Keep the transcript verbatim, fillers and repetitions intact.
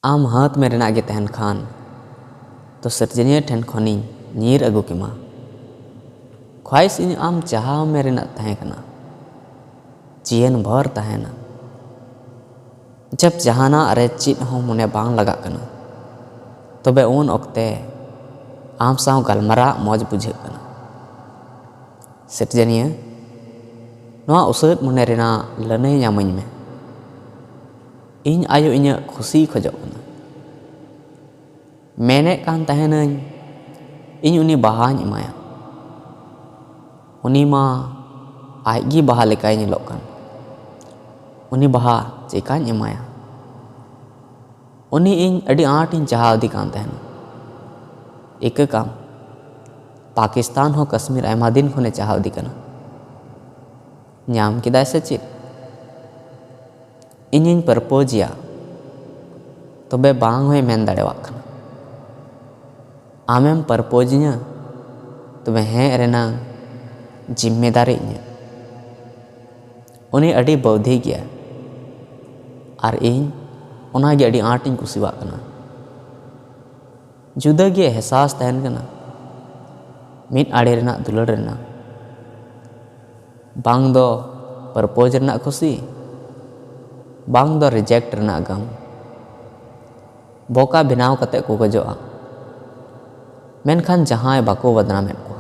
ᱟᱢ ᱦᱟᱛ ᱢᱮ ᱨᱮᱱᱟᱜ ᱜᱮ ᱛᱟᱦᱮᱱ ᱠᱷᱟᱱ, ᱛᱚ ᱥᱤᱨᱡᱚᱱᱤᱭᱟᱹ ᱴᱷᱮᱱ ᱠᱷᱚᱱᱤᱧ ᱧᱤᱨ ᱟᱹᱜᱩ ᱠᱮᱢᱟ᱾ ᱠᱷᱣᱟᱦᱤᱥ ᱤᱧ ᱟᱢ ᱪᱟᱦᱟᱣ ᱢᱮ ᱨᱮᱱᱟᱜ ᱛᱟᱦᱮᱸ ᱠᱟᱱᱟ, ᱡᱤᱭᱚᱱ ᱵᱷᱚᱨ ᱛᱟᱦᱮᱱᱟ᱾ ᱡᱟᱵ ᱡᱟᱦᱟᱱᱟᱜ ᱨᱮ ᱪᱮᱫ ᱦᱚᱸ ᱢᱚᱱᱮ ᱵᱟᱝ ᱞᱟᱜᱟᱜ ᱠᱟᱱᱟ, ᱛᱚᱵᱮ ᱩᱱ ᱚᱠᱛᱮ ᱟᱢ ᱥᱟᱶ ᱜᱟᱞᱢᱟᱨᱟᱜ ᱢᱚᱡᱽ ᱵᱩᱡᱷᱟᱹᱜ ᱠᱟᱱᱟ᱾ ᱥᱤᱨᱡᱚᱱᱤᱭᱟᱹ, ᱱᱚᱣᱟ ᱩᱥᱟᱹᱫ ᱢᱚᱱᱮ ᱨᱮᱱᱟᱜ ᱞᱟᱹᱱᱟᱹᱭ ᱧᱟᱢᱟᱹᱧ ᱢᱮ᱾ ᱤᱧ ᱟᱭᱳ ᱤᱧᱟᱹᱜ ᱠᱷᱩᱥᱤᱭ ᱠᱷᱚᱡᱚᱜ ᱠᱟᱱᱟ᱾ ᱢᱮᱱᱮᱫ ᱠᱟᱱ ᱛᱟᱦᱮᱱᱟᱹᱧ, ᱤᱧ ᱩᱱᱤ ᱵᱟᱦᱟᱧ ᱮᱢᱟᱭᱟ᱾ ᱩᱱᱤ ᱢᱟ ᱟᱡᱜᱮ ᱵᱟᱦᱟ ᱞᱮᱠᱟᱭ ᱧᱮᱞᱚᱜ ᱠᱟᱱ᱾ ᱩᱱᱤ ᱵᱟᱦᱟ ᱪᱮᱠᱟᱧ ᱮᱢᱟᱭᱟ? ᱩᱱᱤ ᱤᱧ ᱟᱹᱰᱤ ᱟᱸᱴᱤᱧ ᱪᱟᱦᱟᱣ ᱤᱫᱤ ᱠᱟᱱ ᱛᱟᱦᱮᱱᱟ᱾ ᱤᱠᱟᱹ ᱠᱟᱢ, ᱯᱟᱠᱤᱥᱛᱟᱱ ᱦᱚᱸ ᱠᱟᱥᱢᱤᱨ ᱟᱭᱢᱟ ᱫᱤᱱ ᱠᱷᱚᱱᱮ ᱪᱟᱦᱟᱣ ᱤᱫᱤ ᱠᱟᱱᱟ᱾ ᱧᱟᱢ ᱠᱮᱫᱟᱭ ᱥᱮ ᱪᱮᱫ? ᱤᱧᱤᱧ ᱯᱨᱚᱯᱳᱡᱽ ᱮᱭᱟ, ᱛᱚᱵᱮ ᱵᱟᱝ ᱦᱚᱸᱭ ᱢᱮᱱ ᱫᱟᱲᱮᱣᱟᱜ ᱠᱟᱱᱟ᱾ ᱟᱢᱮᱢ ᱯᱨᱚᱯᱳᱡᱽ ᱤᱧᱟᱹ, ᱛᱚᱵᱮ ᱦᱮᱸ ᱨᱮᱱᱟᱝ ᱡᱤᱢᱢᱮᱫᱟᱨᱤ ᱤᱧᱟᱹᱜ᱾ ᱩᱱᱤ ᱟᱹᱰᱤ ᱵᱟᱹᱣᱫᱷᱤ ᱜᱮᱭᱟ, ᱟᱨ ᱤᱧ ᱚᱱᱟᱜᱮ ᱟᱹᱰᱤ ᱟᱸᱴᱤᱧ ᱠᱩᱥᱤᱣᱟᱜ ᱠᱟᱱᱟ᱾ ᱡᱩᱫᱟᱹ ᱜᱮ ᱮᱦᱥᱟᱥ ᱛᱟᱦᱮᱱ ᱠᱟᱱᱟ ᱢᱤᱫ ᱟᱲᱮ ᱨᱮᱱᱟᱜ ᱫᱩᱞᱟᱹᱲ ᱨᱮᱱᱟᱜ᱾ ᱵᱟᱝ ᱫᱚ ᱯᱨᱚᱯᱳᱡᱽ ᱨᱮᱱᱟᱜ ᱠᱷᱩᱥᱤ, ᱵᱟᱝ ᱫᱚ ᱨᱤᱡᱮᱠᱴ ᱨᱮᱱᱟᱜ ᱜᱟᱢ᱾ ᱵᱚᱠᱟ ᱵᱮᱱᱟᱣ ᱠᱟᱛᱮ ᱠᱚ ᱜᱚᱡᱚᱜᱼᱟ, ᱢᱮᱱᱠᱷᱟᱱ ᱡᱟᱦᱟᱸᱭ ᱵᱟᱠᱚ ᱵᱚᱫᱱᱟᱢᱮᱫ ᱠᱚᱣᱟ᱾